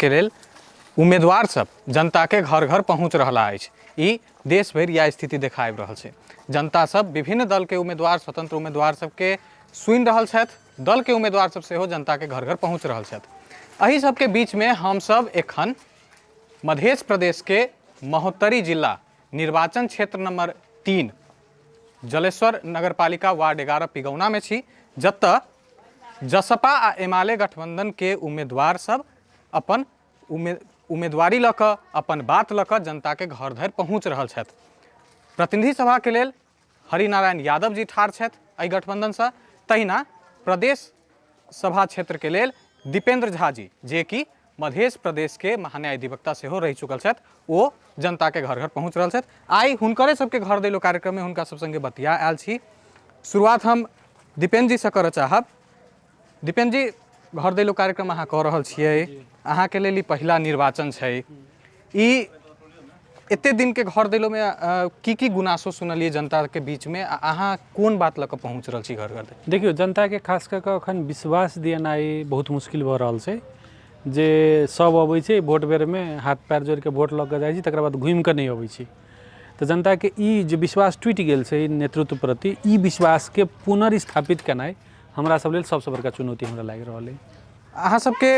के लेल उम्मीदवार सब जनता के घर घर पहुंच रहला अछि। ई देश भरि इएह स्थिति देखा आबि रहल छै। जनता सब विभिन्न दल के उम्मीदवार, स्वतंत्र उम्मीदवार सबके सुनि रहल छथि, दल के उम्मीदवार सब सेहो जनता के घर घर पहुंच रहल छथि। एहि सबके बीच में हम सब एखन मध्य प्रदेश के महोत्तरी जिला निर्वाचन क्षेत्र नंबर 3 जलेश्वर नगरपालिका वार्ड 11 पिगौना में छी, जतऽ जसपा आ एमाले गठबंधन के उम्मीदवार सब अपन उम्मीदवारी लऽ कऽ, अपन बात लऽ कऽ जनता के घर धरि पहुँच रहल छथि। प्रतिनिधि सभा के लेल हरिनारायण यादव जी ठाढ़ छथि एहि गठबंधनसँ, तहिना प्रदेश सभा क्षेत्र के लेल दीपेंद्र झा जी, जे कि मध्य प्रदेश के महान्यायाधिवक्ता सेहो रहि चुकल छथि, ओ जनता के घर घर पहुँच रहल छथि। आइ हुनकरे सबके घर दैलो कार्यक्रम में हुनका सब संगे बतिया आयल छी। शुरुआत हम दीपेंद्र जी से करऽ चाहब। दीपेंद्र जी, घर दैलो कार्यक्रम अहाँ कऽ रहल छियै, अहाँके लेल ई पहिला निर्वाचन छै, ई एते दिन के घर दैलो में की की गुनासो सुनलियै जनता के बीच में, आ अहाँ कोन बात लऽ कऽ पहुँच रहल छी घर घर तक? देखियौ, जनता के खास कऽ कऽ अखन विश्वास दिएनाइ बहुत मुश्किल भऽ रहल छै। जे सब अबै छै वोट बेरमे, हाथ पैर जोड़िके वोट लऽ कऽ जाइ छै, तकर बाद घुमि कऽ नहि अबै छै। तऽ जनताके ई जे विश्वास टूटि गेल छै नेतृत्व प्रति, ई विश्वासके पुनर्स्थापित केनाइ हमरा सब लेल सबसँ बड़का चुनौती हमरा लागि रहल अइ। अहाँ सबके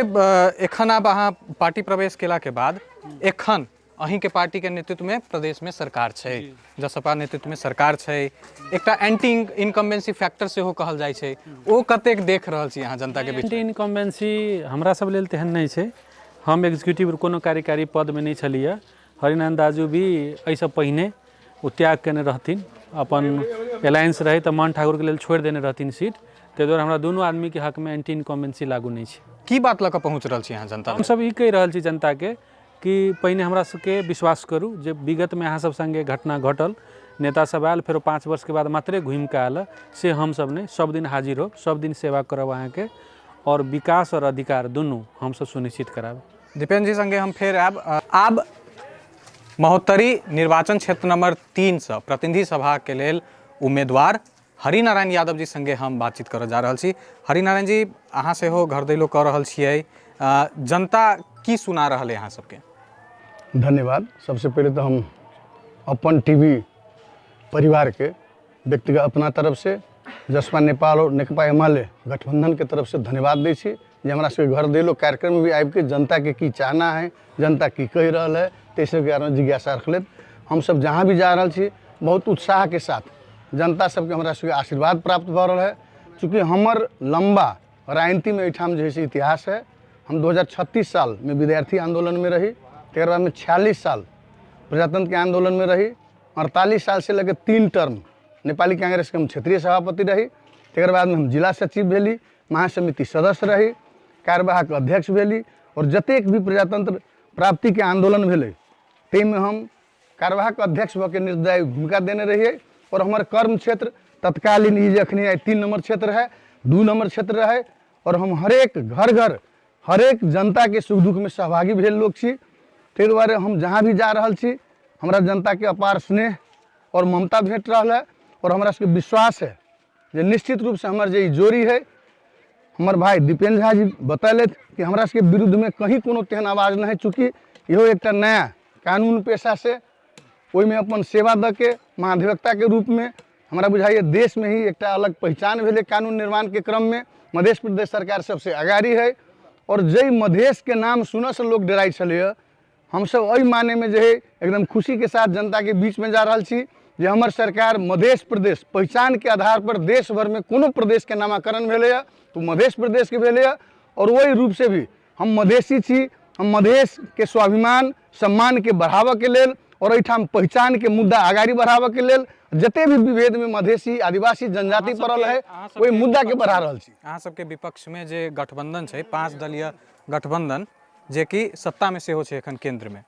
एखन आब अहाँ पार्टी प्रवेश केलाके बाद एखन अहीँके पार्टीके नेतृत्वमे प्रदेशमे सरकार छै, जसपा नेतृत्वमे सरकार छै, एकटा एंटी इनकम्बेंसी फैक्टर सेहो कहल जाइ छै, ओ कतेक देख रहल छी अहाँ जनताके बीच? एंटी इनकम्बेंसी हमरा सब लेल तेहन नहि छै। हम एग्जीक्यूटिव कोनो कार्यकारी पदमे नहि छलियै। हरिनारायण दाजू भी एहिसँ पहिने ओ त्याग केने रहथिन, अपन अलायंस रहै तऽ मोहन ठाकुरके लेल छोड़ि देने रहथिन सीट, ताहि दुआरे हमरा दुनू आदमीके हकमे एंटी इनकम्बेंसी लागू नहि छै। की बात लऽ कऽ पहुँच रहल छी अहाँ जनता? हमसब ई कहि रहल छी जनताके कि पहिने हमरा सबके विश्वास करू जे विगतमे अहाँ सब सङ्गे घटना घटल, नेता सब आयल फेरो 5 वर्षके बाद मात्रे घुमिकऽ आयल, से हमसब नहि, सब दिन हाजिर होब, सब दिन सेवा करब अहाँके, आओर विकास आओर अधिकार दुनू हमसब सुनिश्चित करायब। दीपेंद्र जी संगे हम फेर आयब। आब महोत्तरी निर्वाचन क्षेत्र नंबर 3 से प्रतिनिधि सभा के लेल उम्मीदवार हरिनारायण यादव जी संगे हम बातचीत करऽ जा रहल छी। हरिनारायण जी, अहाँ सेहो घर दैलो कऽ रहल छियै, जनता की सुना रहल है अहाँ सबके? धन्यवाद। सबसे पहिले तऽ हम अपन टीवी परिवारके व्यक्तिगत अपना तरफ से जसपा नेपाल और नेकपा एमाले गठबंधन के तरफ से धन्यवाद दै छी जे हमरा सबके घर दैलो कार्यक्रम में भी आबिके जनता के की चाहना है, जनता की कहि रहल है, ताहि सबके बारे में जिज्ञासा रखलथि। हमसब जहाँ भी जा रहल छी बहुत उत्साह के साथ जनता सबके हमरा सबके आशीर्वाद प्राप्त भऽ रहल है। चूँकि हमर लम्बा राजनीति में एहिठाम जे है से इतिहास है, हम 2036 साल में विद्यार्थी आंदोलन में रही, तकर बाद में 46 साल प्रजातंत्र के आंदोलन में रही, 48 साल से लगे 3 टर्म नेपाली कांग्रेस के हम क्षेत्रीय सभापति रही, तकर बाद में हम जिला सचिव भेली, महासमिति सदस्य रही, कार्यवाहक अध्यक्ष भेली, और जतेक भी प्रजातंत्र प्राप्ति के आंदोलन भेलै ताहिमे हम कार्यवाहक अध्यक्ष भऽ के निर्णायक भूमिका देने रहियै। और हमर कर्म क्षेत्र तत्कालीन ई जे अखनी आइ 3 नंबर क्षेत्र है, 2 नंबर क्षेत्र रहे, और हम हरेक घर घर हरेक जनता के सुख दुख में सहभागी भेल लोक छी। ताहि दुआरे हम जहाँ भी जा रहल छी हमरा जनता के अपार स्नेह और ममता भेट रहल है, और हमरा सबके विश्वास है जे निश्चित रूप से हमर जे ई जोड़ी है, हमर भाई दीपेंद्र झा जी बतेलथि कि हमरा सबके विरुद्ध में कहीं कोनो तेहन आवाज़ नहीं है, चूँकि इहो एकटा नया कानून पेशा से ओहिमे अपन सेवा दऽ के महाधिवक्ता के रूप में हमरा बुझाइए देश में ही एकटा अलग पहचान भेलै कानून निर्माण के क्रम में। मध्य प्रदेश सरकार सबसे अगाड़ी है आओर जाहि मधेशके नाम सुनऽसँ लोक डराइ छलैए, हमसब एहि मानेमे जे है एकदम खुशीके साथ जनताके बीचमे जा रहल छी जे हमर सरकार मधेश प्रदेश पहिचानके आधार पर देश भरिमे कोनो प्रदेशके नामाकरण भेलैए तऽ मधेश प्रदेशके भेलैए। आओर ओहि रूपसँ भी हम मधेशी छी, हम मधेशके स्वाभिमान सम्मानके बढ़ाबऽके लेल आओर एहिठाम पहिचानके मुद्दा अगाडि बढ़ाबऽके लेल जते भी विभेदमे मधेशी आदिवासी जनजाति पड़ल है ओहि मुद्दाके बढ़ा रहल छी। अहाँ सबके विपक्षमे जे गठबंधन छै, 5 दलीय गठबंधन, जेकि सत्तामे सेहो छै एखन केन्द्रमे,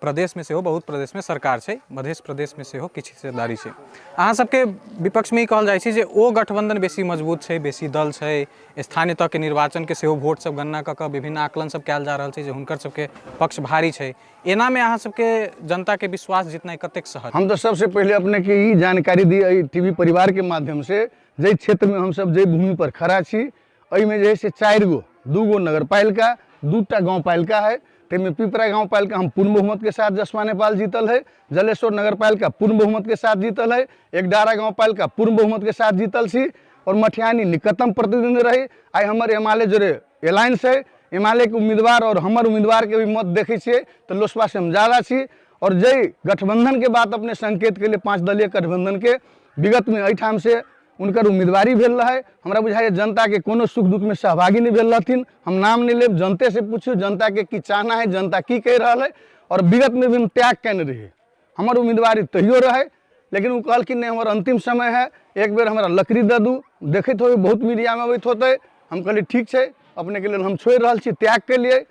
प्रदेशमे सेहो बहुत प्रदेशमे सरकार छै, मधेश प्रदेशमे सेहो किछु हिस्सेदारी छै। अहाँ सबके विपक्षमे ई कहल जाइ छै जे ओ गठबंधन बेसी मजबूत छै, बेसी दल छै, स्थानीय तहके निर्वाचनके सेहो वोट सब गणना कऽ कऽ विभिन्न आकलन सब कयल जा रहल छै जे हुनकर सबके पक्ष भारी छै। एनामे अहाँ सबके जनताके विश्वास जितनाइ कतेक सहज? हम तऽ सबसँ पहिले अपनेके ई जानकारी दी एहि टी वी परिवारके माध्यमसँ, जाहि क्षेत्रमे हमसब जाहि भूमिपर खड़ा छी एहिमे जे है से 4 गो, 2 गो नगरपालिका, 2टा गाँवपालिका है। ताहिमे पिपरा गाँवपालिका हम पूर्ण बहुमतके साथ जसपा नेपाल जीतल है, जलेश्वर नगरपालिका पूर्ण बहुमतके साथ जीतल है, एकडारा गाँवपालिका पूर्ण बहुमतके साथ जीतल छी और मठियानी निकटतम प्रतिद्वंदी रही। आइ हमर एमाले जोड़े अलायंस है, एमाले के उम्मीदवार और हमर उम्मीदवार के भी मत देखै छियै तऽ लोसपा से हम ज्यादा छी। और जाहि गठबंधन के बात अपने संकेत के लिए 5 दलीय गठबंधन के विगत में एहिठाम से हुनकर उम्मीदवारी भेल रहै, हमरा बुझाइए जनता के कोनो सुख दुख में सहभागी नहीं भेल रहथिन। हम नाम नहीं लेब, जनते से पूछू जनता के की चाहना है, जनता की कहि रहल है। और विगत में भी हम त्याग केने रहियै, हमर उम्मीदवारी तहियो रहै, लेकिन ओ कहलखिन नहीं हमर अंतिम समय है, एक बेर हमरा लकड़ी दऽ दू। देखैत होबै बहुत मीडियामे अबैत होतै। हम कहलियै ठीक छै, अपनेके लेल हम छोड़ि रहल छी, त्याग केलियै।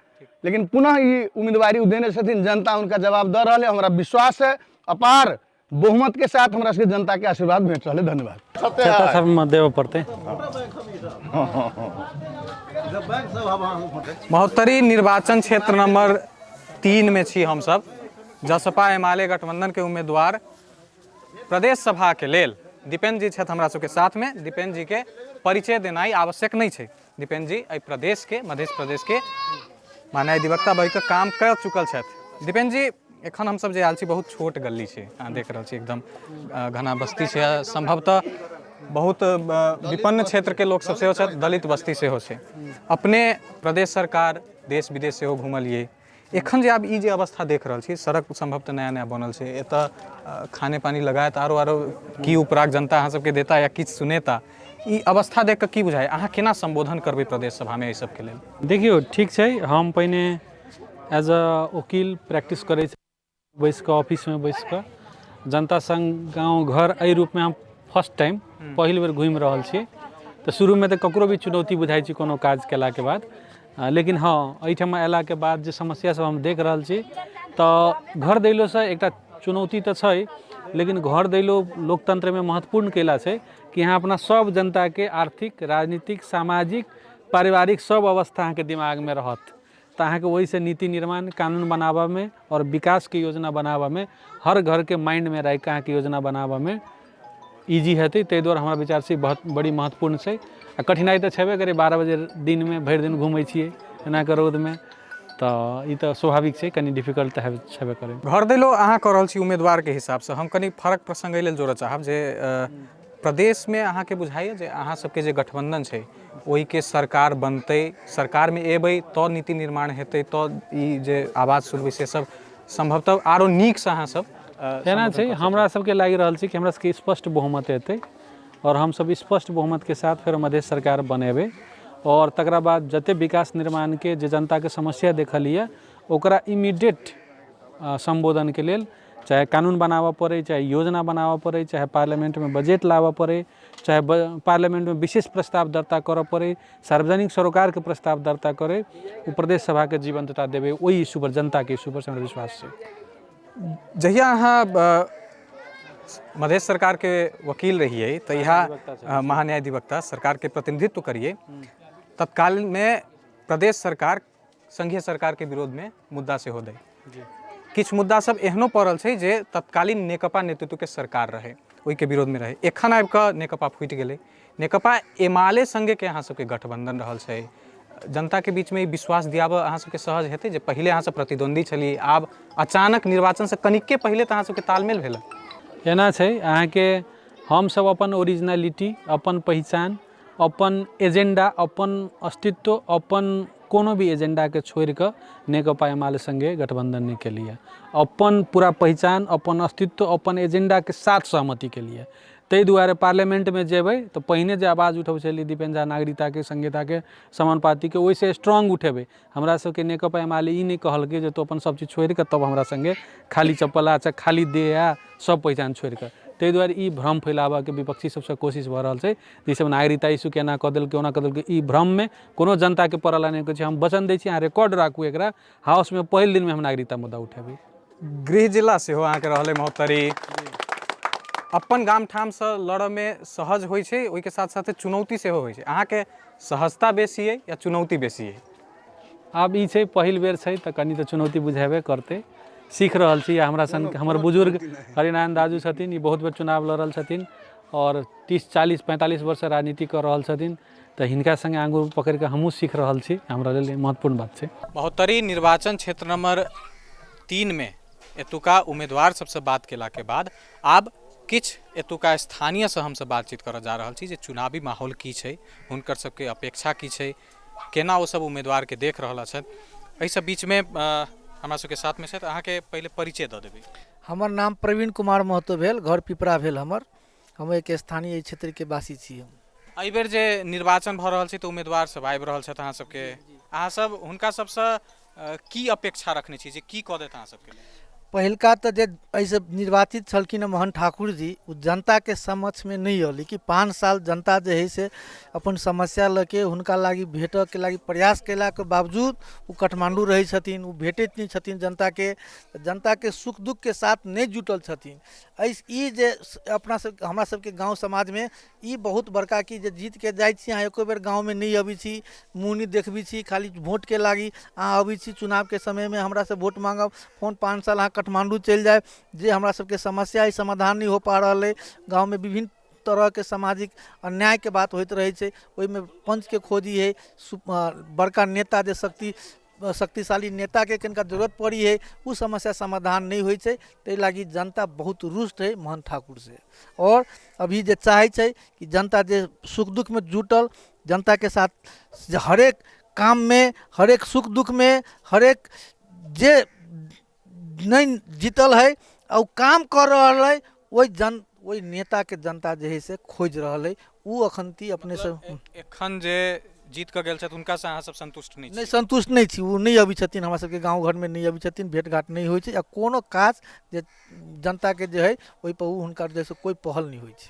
लेकिन पुनः ई उम्मीदवारी ओ देने छथिन, जनता हुनका जवाब दऽ रहल है। हमरा विश्वास है अपार बहुमत के साथ हमरा सबके जनता के आशीर्वाद भेट रहल है। धन्यवाद। जनता सब में देबऽ पड़तै। महोत्तरी निर्वाचन क्षेत्र नंबर 3 में छी हमसब। जसपा एमाले गठबंधन के उम्मीदवार प्रदेश सभा के लेल दीपेन जी छथि हमरा सबके साथ में। दीपेन जी के परिचय देनाइ आवश्यक नहीं छै। दीपेन जी एहि प्रदेश के, मध्य प्रदेश के माने अधिवक्ता बहि के काम कर चुकल छथि। दीपेन जी, एखन हमसब जे आयल छी बहुत छोट गली छै, अहाँ देख रहल छी एकदम घना बस्ती छै, संभवतः बहुत विपन्न क्षेत्र के लोक सब सेहो छथि, दलित बस्ती सेहो छै। अपने प्रदेश सरकार देश विदेश सेहो घुमलियै, एखन जे आब ई जे अवस्था देख रहल छी, सड़क संभवतः नया नया बनल छै, एतऽ खाने पानी लगायत आरो आरो की उपराग जनता अहाँ सबके देता या किछु सुनेता, ई अवस्था देख कऽ की बुझाइ, अहाँ केना संबोधन करबै प्रदेश सभामे एहि सबके लेल? देखियौ ठीक छै, हम पहिने एज अ वकील प्रैक्टिस करै छी, बैस कऽ ऑफिसमे बैस कऽ जनता सङ्ग गाँव घर एहि रूपमे हम फर्स्ट टाइम पहिल बेर घुमि रहल छी। तऽ शुरूमे तऽ ककरो भी चुनौती बुझाइ छै कोनो काज केलाके बाद, लेकिन हँ एहिठाम अयलाके बाद जे समस्या सब हम देख रहल छी तऽ घर दैलोसँ एकटा चुनौती तऽ छै, लेकिन घर दैलो लोकतन्त्रमे महत्वपूर्ण कैला छै कि अहाँ अपना सब जनताके आर्थिक, राजनीतिक, सामाजिक, पारिवारिक सब अवस्था अहाँके दिमागमे रहत, तऽ अहाँके ओहिसँ नीति निर्माण, कानून बनाबऽमे आओर विकासके योजना बनाबऽमे हर घरके माइंडमे राखिकऽ अहाँके योजना बनाबऽमे इजी हेतै। ताहि दुआरे हमरा विचारसँ बहुत बड़ी महत्वपूर्ण छै। आ कठिनाइ तऽ छेबे करै, 12 बजे दिनमे भरि दिन घुमै छियै एना कऽ रौदमे, तऽ ई तऽ स्वाभाविक छै, कनि डिफिकल्ट तऽ छेबे करै। घर दैलो अहाँ कऽ रहल छी उम्मीदवारके हिसाबसँ, हम कनि फरक प्रसङ्ग एहि लेल जोड़ऽ चाहब जे प्रदेशमे अहाँके बुझाइए जे अहाँ सबके जे गठबन्धन छै ओहिके सरकार बनतै, सरकारमे एबै तऽ नीति निर्माण हेतै, तऽ ई जे आवाज सुनबै से सब सम्भवतः आरो नीकसँ अहाँ सब एना छै। हमरा सबके लागि रहल छै कि हमरा सबके स्पष्ट बहुमत एतै आओर हमसब स्पष्ट बहुमतके साथ फेर मधेश सरकार बनेबै आओर तकरा बाद जते विकास निर्माणके जे जनताके समस्या देखलियै ओकरा इमीडिएट सम्बोधनके लेल चाहे कानून बनाबऽ पड़ै, चाहे योजना बनाबऽ पड़ै, चाहे पार्लियामेंटमे बजट लाबऽ पड़ै, चाहे पार्लियामेंटमे विशेष प्रस्ताव दर्ता करऽ पड़ै, सार्वजनिक सरोकारके प्रस्ताव दर्ता करै, ओ प्रदेश सभाके जीवन्तता देबै ओहि इशूपर, जनताके इशूपर से हमरा विश्वास छै। जहिया अहाँ मधेश सरकारके वकील रहियै तहिया महान्यायाधिवक्ता सरकारके प्रतिनिधित्व करियै, तत्कालमे प्रदेश सरकार संघीय सरकारके विरोधमे मुद्दा सेहो दै, किछु मुद्दा सब एहनो पड़ल छै जे तत्कालीन नेकपा नेतृत्वके सरकार रहै ओहिके विरोधमे रहै। एखन आबि कऽ नेकपा फूटि गेलै, नेकपा एमाले सङ्गेके अहाँ सबके गठबंधन रहल छै, जनताके बीचमे ई विश्वास दियाबऽ अहाँ सबके सहज हेतै जे पहिले अहाँ सब प्रतिद्वंदी छलियै, आब अचानक निर्वाचनसँ कनिके पहिले तऽ अहाँ सबके तालमेल भेल? एना छै अहाँके हमसब अपन ओरिजिनलिटी, अपन पहिचान, अपन एजेंडा, अपन अस्तित्व, अपन कोनो भी एजेंडाके छोड़ि कऽ नेकपा एमाले सङ्गे गठबन्धन नहि केलियै। अपन पूरा पहिचान, अपन अस्तित्व, अपन एजेंडाके साथ सहमति केलियै। ताहि दुआरे पार्लियामेंटमे जेबै तऽ पहिने जे आवाज उठबै छलियै दीपेन झा नागरिकताके, संहिताके, समानुपातिके, ओहिसँ स्ट्रॉन्ग उठेबै। हमरा सबके नेकपा एमाले ई नहि कहलकै जे तू अपन सब चीज छोड़ि कऽ तब हमरा सङ्गे खाली चप्पल आ चाहे खाली देह आ, सब पहिचान छोड़ि कऽ। ताहि दुआरे ई भ्रम फैलाबऽके विपक्षी सबसँ कोशिश भऽ रहल छै जे ई सब नागरिकता इशू केना कऽ देलकै, ओना कऽ देलकै। ई भ्रममे कोनो जनताके पड़ल नहि छै। हम वचन दै छी, अहाँ रिकॉर्ड राखू एकरा, हाउसमे पहिल दिनमे हम नागरिकता मुद्दा उठेबै। गृह जिला सेहो अहाँके रहलै महोत्तरी। अपन गाम ठामसँ लड़ऽमे सहज होइ छै, ओहिके साथ साथे चुनौती सेहो होइ छै। अहाँके सहजता बेसी अइ या चुनौती बेसी अइ? आब ई छै, पहिल बेर छै तऽ कनि तऽ चुनौती बुझेबे करतै। सीख रहल छी। हमरा सन हमर बुजुर्ग हरिनारायण दाजू छथिन, ई बहुत बेर चुनाव लड़ल छथिन आओर 30 40 45 वर्षसँ राजनीति कऽ रहल छथिन, तऽ हिनका सङ्गे आङ्गुर पकड़ि कऽ हमहूँ सीख रहल छी। हमरा लेल ई महत्वपूर्ण बात छै। महोत्तरी निर्वाचन क्षेत्र नंबर 3 मे एतुका उम्मीदवार सबसँ बात केलाके बाद आब किछु एतुका स्थानीयसँ हमसब बातचीत करऽ जा रहल छी जे चुनावी माहौल की छै, हुनकर सबके अपेक्षा की छै, केना ओ सब उम्मीदवारके देख रहल छथि। एहि सब बीचमे हमरा सबके साथमे छथि, अहाँके पहिले परिचय दऽ देबै। हमर नाम प्रवीण कुमार महतो भेल, घर पिपरा भेल हमर। हम एक स्थानीय एहि क्षेत्रके वासी छी। हम एहि बेर जे निर्वाचन भऽ रहल छै तऽ उम्मीदवार सब आबि रहल छथि अहाँ सबके, अहाँ सब हुनका सबसँ की अपेक्षा रखने छी जे की कऽ देत अहाँ सबके लेल? पहिलका तऽ जे एहिसँ निर्वाचित छलखिन मोहन ठाकुर जी, ओ जनताके समक्षमे नहि अयली कि 5 साल जनता जे हइ से अपन समस्या लऽ के हुनका लागि भेटऽके लागि प्रयास कयलाके बावजूद ओ काठमाण्डू रहै छथिन, ओ भेटैत नहि छथिन जनताके, जनताके सुख दुःखके साथ नहि जुटल छथिन। एहि ई जे अपना सब हमरा सबके गाँव समाजमे ई बहुत बड़का कि जे जीतके जाइ छी अहाँ एको बेर गाँवमे नहि अबै छी, मुँह नहि देखबै छी, खाली वोटके लागि अहाँ अबै छी चुनावके समयमे हमरासँ वोट माँगब, फोन 5 साल अहाँ काठमाण्डू चलि जायब। जे हमरा सबके समस्या अइ समाधान नहि हो पा रहल अइ। गाँवमे विभिन्न तरहके सामाजिक अन्यायके बात होइत रहै छै, ओहिमे पञ्चके खोजी हइ, बड़का नेता जे शक्तिशाली नेताके कनिका जरूरत पड़ी हइ, ओ समस्या समाधान नहि होइ छै। ताहि लागि जनता बहुत रुष्ट हइ मोहन ठाकुरसँ। आओर अभी जे चाहै छै कि जनता जे सुख दुःखमे जुटल, जनताके साथ जे हरेक काममे, हरेक सुख दुःखमे, हरेक जे नहि जीतल हइ आ ओ काम कऽ रहल हइ, ओहि नेताके जनता जे हइ से खोजि रहल हइ। ओ अखन अपने से एखन जे जीत कऽ गेल छथि हुनकासँ अहाँ सब संतुष्ट नहि? नहि, संतुष्ट नहि छी। ओ नहि अबै छथिन, हमरा सबके गाँव घरमे नहि अबै छथिन, भेट घाट नहि होइ छै आ कोनो काज जे जनताके जे हइ ओहिपर ओ हुनकर जे से कोइ पहल नहि होइ छै।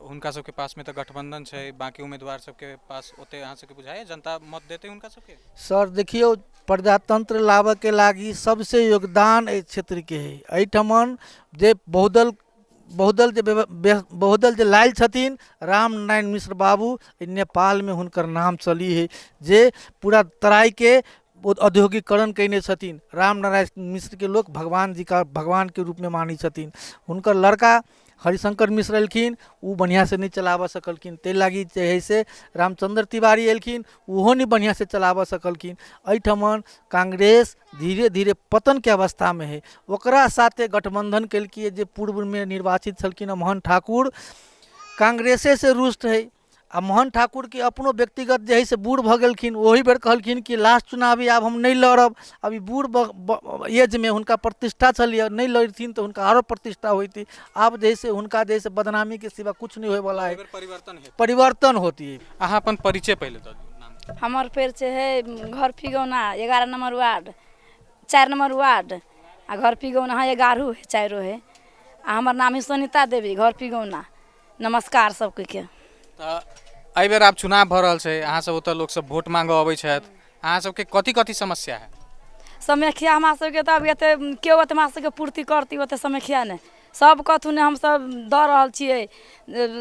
हुनका सबके पासमे तऽ गठबंधन छै, बाकी उम्मीदवार सबके पास ओते अहाँ सबके बुझाइए जनता मत देतै हुनका सबके? सर देखियौ, प्रजातंत्र लाबऽके लागि सबसे योगदान एहि क्षेत्रके हइ। एहिठमन जे बहुदल जे बहुदल जे लायल छथिन रामनारायण मिश्र बाबू, नेपालमे हुनकर नाम चली हइ, जे पूरा तराइके औद्योगिकरण कयने छथिन। रामनारायण मिश्रके लोक भगवान जी का भगवानके रूपमे मानै छथिन। हुनकर लड़का हरिशंकर मिश्र एलखिन, ओ बढ़िआँसँ नहि चलाबऽ सकलखिन। ताहि लागि जे हइ से रामचन्द्र तिवारी एलखिन, ओहो नहि बढ़िआँसँ चलाबऽ सकलखिन। एहिठमन कांग्रेस धीरे धीरे पतनके अवस्थामे हइ। ओकरा साथे गठबन्धन केलकै जे पूर्वमे निर्वाचित छलखिन मोहन ठाकुर, कांग्रेसेसँ रुष्ट हइ। आ मोहन ठाकुरके अपनो व्यक्तिगत जे हइ से बूढ़ भऽ गेलखिन, ओही बेर कहलखिन कि लास्ट चुनाव आब हम नहि लड़ब। आब ई बूढ़ एजमे हुनका प्रतिष्ठा छलियै, नहि लड़थिन तऽ हुनका आरो प्रतिष्ठा होइतै। आब जे हइ से हुनका जे हइ से बदनामीके सिवा किछु नहि होइवला हइ। परिवर्तन होती। अहाँ अपन परिचय पहिले दऽ दियौ। हमर परिचय हइ घर फिगौना, 11 नम्बर वार्ड, 4 नम्बर वार्ड आ घर फिगौना हइ, 11 हइ, 4 हइ। आ हमर नाम हइ सुनीता देवी, घर फिगौना। नमस्कार सबके। तऽ एहिबेर आब चुनाव भऽ रहल छै, अहाँ सब ओतऽ लोक सब वोट मांगऽ अबै छथि, अहाँ सबके कथी कथी समस्या है? समस्या हमरा सबके तऽ अब एते केओ ओते हमरा सबके पूर्ति करती ओते समस्या नहि, सब कथु नहि हमसब दऽ रहल छियै।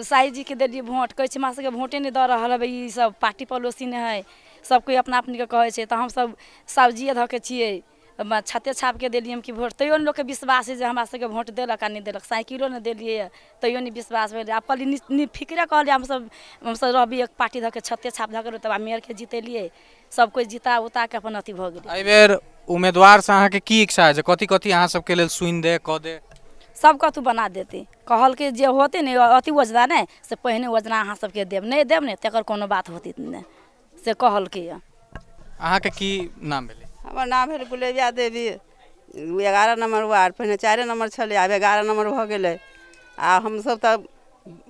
शाही जीके देलियै वोट, कहै छै हमरा सबके वोटे नहि दऽ रहल है, ई सब पार्टी पड़ोसी नहि है, सब कोइ अपना अपनीके कहै छै। तऽ हमसब सब्जिए धऽ के छियै, छते छापके देलियै हम कि वोट, तैयो नहि लोकके विश्वास हइ जे हमरा सबके वोट देलक आ नहि देलक। साइकिलो नहि देलियै तैयो नहि विश्वास भेलै। आब कहलियै फिकरे कहलियै हमसब रहबी एक पार्टी धऽ के छते छाप धऽ के, तब मेयरके जितेलियै, सब कोइ जिता उता के अपन अथी भऽ गेलै। एहिबेर उम्मीदवारसँ अहाँके की इच्छा है जे कथी कथी अहाँ सबके लेल सुनि दे कऽ दे? सब कथु बना देतै, कहलकै जे होतै ने अथी योजना ने से पहिने योजना अहाँ सबके देब, नहि देब ने तकर कोनो बात होतै नहि, से कहलकै। अहाँके की नाम भेलै? हमर नाम भेल गुलेबिया देवी, 11 नम्बर वार्ड। पहिने 4 नम्बर छलै, आब 11 नम्बर भऽ गेलै। आ हमसभ तऽ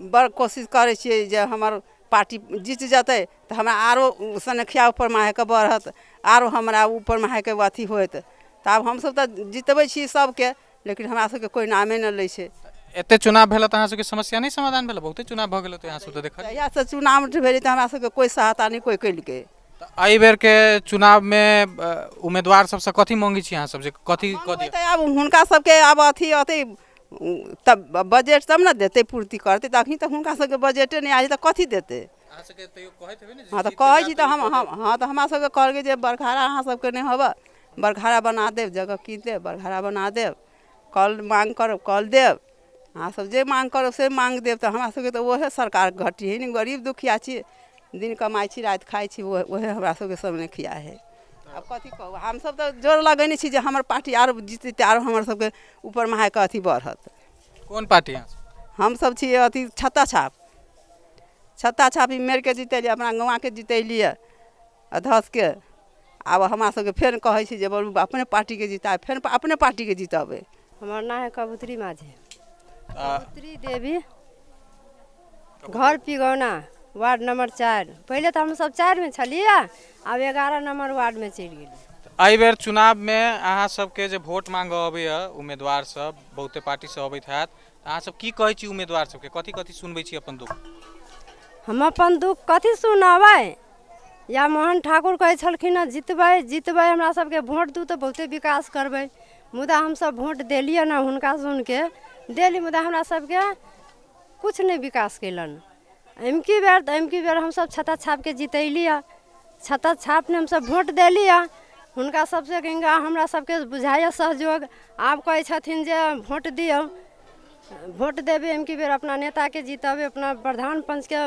बड़ कोशिश करै छियै जे हमर पार्टी जीत जेतै तऽ हमरा आरो सनखिया ऊपर माहेके बढ़त, आरो हमरा ऊपर माहेके अथी होयत। तऽ आब हमसभ तऽ जितबै छी सभके, लेकिन हमरा सभके कोइ नामे नहि लै छै। एते चुनाव भेल तऽ अहाँ सबके समस्या नहि समाधान भेल? बहुते चुनाव भऽ गेल तऽ अहाँ सब तऽ देखल। जहियासँ चुनाव भेलै तऽ हमरा सभके कोइ सहायता नहि कोइ केलकै। तऽ एहि बेरके चुनावमे उम्मीदवार सबसँ कथी मांगै छी अहाँ सब, जे कथी कऽ दिअ? तऽ आब हुनका सबके आब अथी अतै तब बजट तब ने देतै, पूर्ति करतै। तऽ अखनी तऽ हुनका सबके बजटे नहि आयल तऽ कथी देतै? अहाँ सबके तैयो कहैत हेबै ने जे हँ तऽ जीत के कहै जायब छी तऽ तऽ ई हम कऽ हम देब। हँ तऽ हमरा सबके कहलकै जे बरघारा अहाँ सबके नहि होबऽ, बरघारा बना देब, जगह कीन देब, बरघारा बना देब, कल मांग करब कल देब, अहाँ सब जे मांग करब से मांग देब। तऽ हमरा सबके तऽ ओहे सरकार घटी है ने, गरीब दुखिया छी, दिन कमाइ छी राति खाइ छी, ओहे हमरा सबके सब नहि खिया है। आब कथी कहू, हमसब तऽ जोर लगेने छी जे हमर पार्टी आरो जीततै, आरो हमर सबके ऊपर महाके अथी बढ़त। कोन पार्टी अहाँ सब? हमसब छी अथी छत्ता छाप, छत्ता छाप ई मेरके जितेलियै, अपना गौआँके जितेलियै अधसके। आब हमरा सबके फेर कहै छी जे बरू अपने पार्टीके जिता, फेर अपने पार्टीके जितबै। हमर नाम है कबूतरी माझी, कबूतरी देवी, घर पिगौना, वार्ड नंबर 4। पहिले तऽ हमसब 4 में छलियै, आब 11 नंबर वार्ड में चलि गेलियै। एहि बेर चुनावमे अहाँ सबके जे वोट मांगऽ अबैया उम्मीदवार सब, बहुते पार्टी से अबैत हैत, अहाँ सब की कहै छी उम्मीदवार सबके, कथी कथी सुनबै छी अपन दुख? हम अपन दुख कथी सुनाबै? या मोहन ठाकुर कहै छलखिन हँ जितबै जितबै, हमरा सबके वोट दू तऽ बहुते विकास करबै, मुदा हमसब वोट देलियै ने हुनका सुनके देली, मुदा हमरा सबके कुछ नहि विकास केलनि। एमकी बेर तऽ एमकी बेर हमसब छत्ता छापके जितैलियै, छत्ता छापने हमसब वोट देलियै, हुनका सबसे गंगा हमरा सबके बुझाइए सहयोग। आब कहै छथिन जे वोट दियौ, वोट देबै एमकी बेर अपना नेताके जितबै, अपना प्रधान पंचके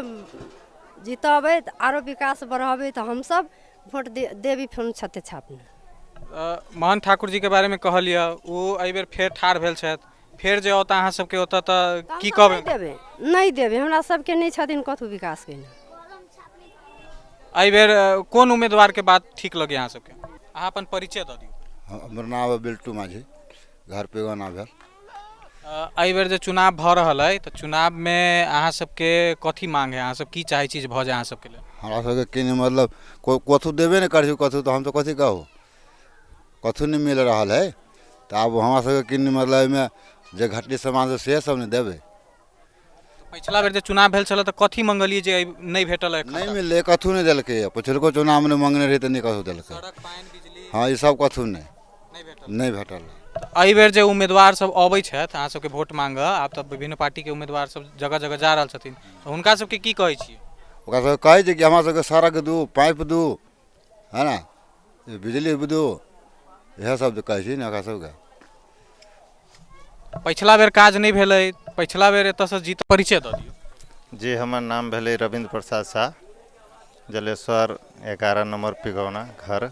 जितबै तऽ आरो विकास बढ़ेबै, तऽ हमसब वोट देबी फेर छत्ते छापने। मोहन ठाकुर जी के बारे में कहलियै, ओ एहि बेर फेर ठाढ़ भेल छथि, फेर जे औता अहाँ सबके ओतऽ तऽ की कहबै? नहि देबै, नहि देबै, हमरा सबके नहि छथिन कथू विकास केने। एहि बेर कोन उम्मीदवार के बात ठीक लगे अहाँ सबके? अहाँ अपन परिचय दऽ दियौ। हमर नाम बिल्टू माझी, घर पिगौना भेल। एहि बेर जे चुनाव भऽ रहल अइ तऽ चुनावमे अहाँ सबके कथी मांग है, अहाँ सब की चाहै छी जे भऽ जाय अहाँ सबके लेल? हमरा सबके की नहि मतलब कथू देबे नहि करै छै कथू, तऽ हम तऽ कथी कहू, कथू नहि मिल रहल है। तऽ आब हमरा सबके की नहि मतलब एहिमे जे घटली सामान छै से सब ने देबै। पछिला बेर जे चुनाव भेल छलै तऽ कथी मंगलियै जे नहि भेटल है? नहि मिललै, कथू नहि देलकै। पछिलको चुनावमे नहि मंगने रही तऽ नहि कथू देलकै। सड़क, पानि, बिजली? हँ, ई सब कथू नहि नहि भेटल, नहि भेटल। एहि बेर जे उम्मीदवार सब अबै छथि अहाँ सबके वोट मांगऽ, आब तऽ विभिन्न पार्टीके उम्मीदवार सब जगह जगह जा रहल छथिन, तऽ हुनका सबके की कहै छियै? ओकरा सबके कहै छै कि हमरा सबके सड़क दू, पाइप दू, है ने, बिजली दू, इएह सब कहै छी ने ओकरा सबके। पछिला बेर काज नहि भेलै, पछिला बेर एतऽसँ जीत, परिचय दऽ दियौ। जी, हमर नाम भेलै रविन्द्र प्रसाद शाह, जलेश्वर 11 नम्बर पिगौना घर।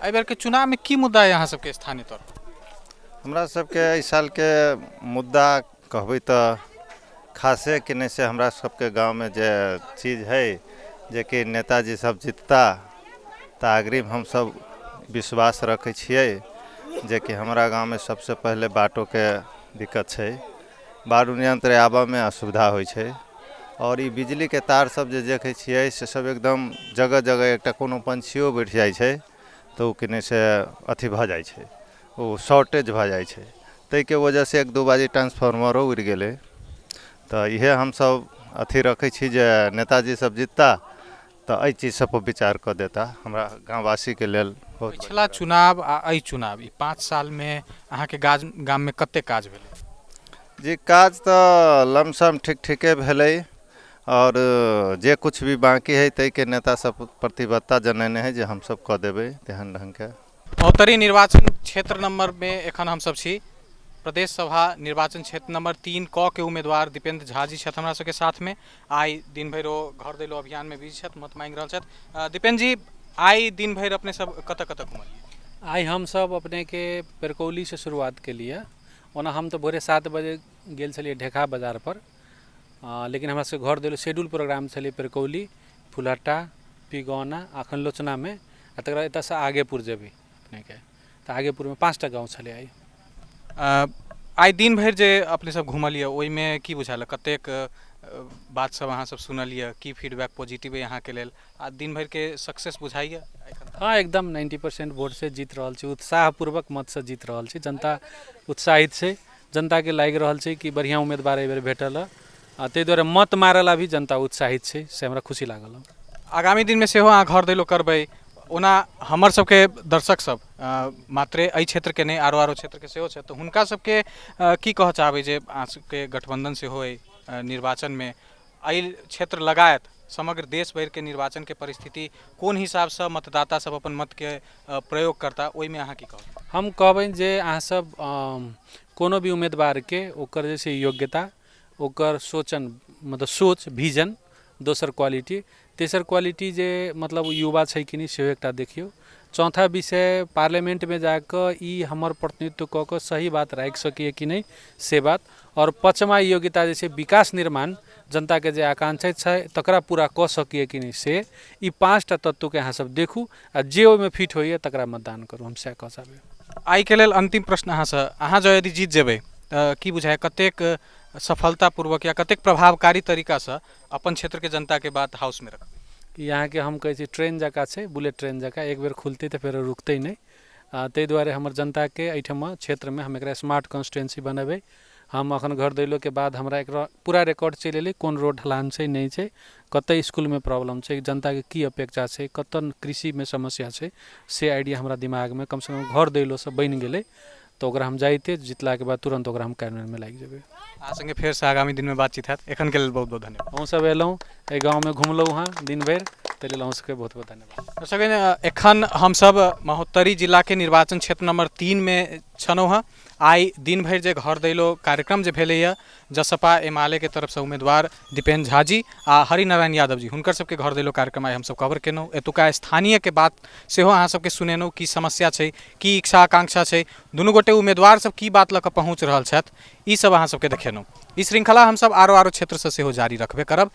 एहि बेरके चुनावमे की मुद्दा अइ अहाँ सबके स्थानीय तौर पर? हमरा सबके एहि सालके मुद्दा कहबै तऽ खासे कि नहि से हमरा सबके गाँवमे जे चीज है जेकि नेताजी सब जितता तऽ अग्रिम हमसब विश्वास रखै छियै जेकि हमरा गाँवमे सबसँ पहिले बाटोके दिक्कत छै, बालू यंत्र आबऽमे असुविधा होइ छै, आओर ई बिजलीके तार सब जे देखै छियै से सब एकदम जगह जगह एकटा कोनो पंछियो बैठ जाइ छै तऽ ओ कि नहि से अथी भऽ जाइ छै, ओ शॉर्टेज भऽ जाइ छै, ताहिके वजहसँ 1-2 बाजी ट्रांसफार्मरो उड़ि गेलै। तऽ इएह हमसब अथी रखै छी जे नेताजी सब जितता तऽ एहि चीज सब पर विचार कऽ देता हमरा गाँववासीके लेल। बहुत पछिला चुनाव आ एहि चुनाव, ई 5 सालमे अहाँके गाममे कते काज भेलै? जी, काज तऽ लमसम ठीक ठीके भेलै, आओर जे कुछ भी बाँकी है ताहिके नेता सब प्रतिबद्धता जनेने है जे हमसब कऽ देबै तेहन ढङ्गके। महोत्तरी निर्वाचन क्षेत्र नंबर में एखन हमसब छी। प्रदेश सभा निर्वाचन क्षेत्र नंबर 3 क के उम्मीदवार दीपेंद्र झा जी छथि हमरा सबके साथ में। आइ दिन भरि ओ घर दैलो अभियान में बिजी छथि, मत मांगि रहल छथि। दीपेंद्र जी, आइ दिन भरि अपने सब कतऽ कतऽ घुमलियै? आइ हमसब अपने के पेरकौली से शुरुआत केलियै। ओना हम तऽ भोरे 7 बजे गेल छलियै ढेका बाजार पर, लेकिन हमरा सबके घर दैलो शेड्यूल प्रोग्राम छलै पेरकौली, फुलहट्टा, पिगौना, अखन लोचना में। आ तकर बाद एतऽसँ आगेपुर जेबै अपनेके, तऽ आगेपुरमे 5टा गाँव छलै आइ। आइ दिन भरि जे अपने सब घुमलियै ओहिमे की बुझायल, कतेक बात सब अहाँ सब सुनलियै, की फीडबैक पॉजिटिव अइ अहाँके लेल, आ दिन भरिके सक्सेस बुझाइए एखन? हँ, एकदम 90% वोटसँ जीत रहल छी, उत्साहपूर्वक मतसँ जीत रहल छी। जनता उत्साहित छै, जनताके लागि रहल छै कि बढ़िआँ उम्मीदवार एहिबेर भेटल हँ, आ ताहि दुआरे मत मारल भी जनता उत्साहित छै, से हमरा खुशी लागल हँ। आगामी दिनमे सेहो अहाँ घर दैलो करबै। ओना हमर सबके दर्शक सब मात्रे एहि क्षेत्रके नहि, आरो आरो क्षेत्रके सेहो छै, तऽ हुनका सबके की कहऽ चाहबै जे अहाँ सबके गठबंधन सेहो अइ निर्वाचनमे, एहि क्षेत्र लगायत समग्र देश भरिके निर्वाचनके परिस्थिति कोन हिसाबसँ मतदाता सब अपन मतके प्रयोग करता, ओहिमे अहाँ की कहब? हम कहबनि जे अहाँसब कोनो भी उम्मीदवारके ओकर जे छै योग्यता, ओकर सोचन मतलब सोच, विजन, दोसर क्वालिटी, तेसर क्वालिटी जे मतलब युवा छै कि नहि सेहो एकटा देखियौ, चौथा विषय पार्लियामेंटमे जाकऽ ई हमर प्रतिनिधित्व कऽ कऽ सही बात राखि सकैए कि नहि से बात, आओर पचमा योग्यता जे छै विकास निर्माण, जनताके जे आकांक्षा छै तकरा पूरा कऽ सकैए कि नहि, से ई 5टा तत्वके अहाँ सब देखू आ जे ओहिमे फिट होइए तकरा मतदान करू, हम सएह कहऽ चाहबै। आइके लेल अन्तिम प्रश्न अहाँसँ, अहाँ जँ यदि जीत जेबै तऽ की बुझाइए कतेक सफलतापूर्वक या कतेक प्रभावकारी तरीकासँ अपन क्षेत्रके जनताके बात हाउसमे रखबै? ई अहाँके हम कहै छी ट्रेन जकाँ छै, बुलेट ट्रेन जकाँ, एक बेर खुलतै तऽ फेर रुकतै नहि। ताहि दुआरे हमर जनताके एहिठाम क्षेत्रमे हम एकरा स्मार्ट कॉन्स्टिट्यूएंसी बनेबै। हम अखन घर दैलोके बाद हमरा एकरा पूरा रिकॉर्ड चलि एलै, कोन रोड ढलान छै नहि छै, कतऽ इसकुलमे प्रॉब्लम छै, जनताके की अपेक्षा छै, कतऽ कृषिमे समस्या छै, से आइडिया हमरा दिमागमे कमसँ कम घर दैलोसँ बनि गेलै, तऽ ओकरा हम जाइते जितलाके बाद तुरन्त ओकरा हम कार्यान्वयनमे लागि जेबै। अहाँ सङ्गे फेरसँ आगामी दिनमे बातचीत हैत, एखनके लेल बहुत बहुत धन्यवाद। अहूँ सब एलहुँ, एहि गाँवमे घुमलहुँ हँ दिन भरि, ताहि लेल अहूँ सबके बहुत बहुत धन्यवाद। दर्शक, एखन हमसब महोत्तरी जिलाके निर्वाचन क्षेत्र नंबर 3 मे छलहुँ हँ। आइ दिन भरि जे घर दैलो कार्यक्रम जे भेलैए, जसपा एमाले के तरफसँ उम्मीदवार दीपेन झा जी आ हरिनारायण यादव जी, हुनकर सबके घर दैलो कार्यक्रम आइ हमसब कवर केलहुँ। एतुका स्थानीयके बात सेहो अहाँ सबके सुनेलहुँ, की समस्या छै, की इच्छा आकांक्षा छै, दुनू गोटे उम्मीदवार सब की बात लऽ कऽ पहुँच रहल छथि, ई सब अहाँ सबके देखेलहुँ। ई श्रृंखला हमसब आरो आरो क्षेत्रसँ सेहो जारी रखबे करब।